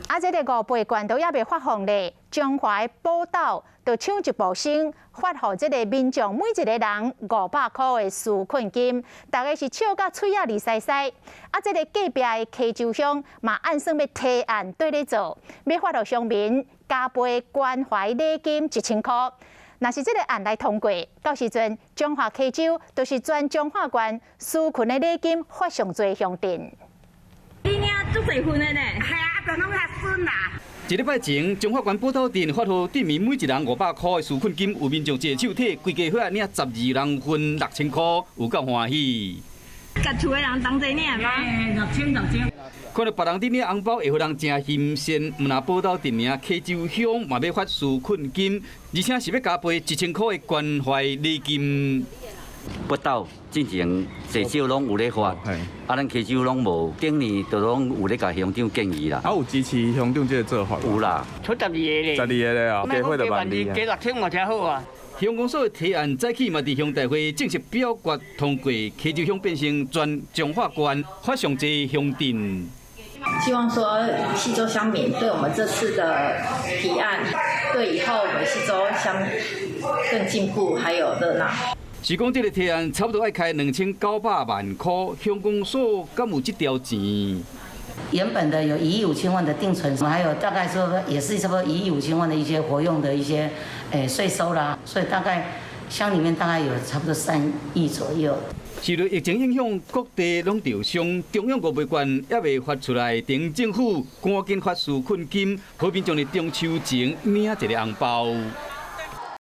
啊，這个五倍券都猶未發放咧，彰化的寶斗就搶一步先發予這个民眾每一个人500箍的紓困金，大家是笑甲喙仔離潲潲。啊，這个隔壁的溪州鄉嘛按算欲提案綴咧做，欲發予鄉民加倍關懷禮金1000箍。若是這个案來通過，到時陣彰化溪州就是全彰化縣紓困的禮金發上濟鄉鎮。你領足濟份的呢？係啊，就攏較順啦。一禮拜前，彰化縣寶斗鎮發予鎮民每一人500箍的紓困金，有民眾一個手提，規家伙領12人份6000箍，有夠歡喜。佮厝的人同齊領嗎？六千六千。看著別人佇領紅包，會予人誠欣羨。毋但寶斗鎮爾，溪州鄉嘛欲發紓困金，而且是欲加倍1000箍的關懷禮金。北斗進前濟少攏有咧發，啊，咱溪州攏無，頂年就攏有咧共鄉長建議啦。啊，有支持鄉長這个做法？有啦，出十二個咧，十二個咧哦，加伙就萬二。加6000嘛才好啊。鄉公所的提案早起嘛佇鄉大會正式表決通過，溪州鄉變成全彰化縣發上濟鄉鎮。希望說溪州鄉民對我們這次的提案，對以後我們溪州鄉更進步，還有熱鬧。是講這个提案差不多愛開2900萬箍，鄉公所敢有這條錢？原本的有1億5千萬的定存，還有大概說也是差不多1億5千萬的一些活用的一些稅收啦，所以大概鄉裡面大概有差不多3億左右。受著疫情影響，各地攏著傷，中央五倍券猶未發出來，頂政府趕緊發紓困金，予民眾佇中秋前領一个紅包。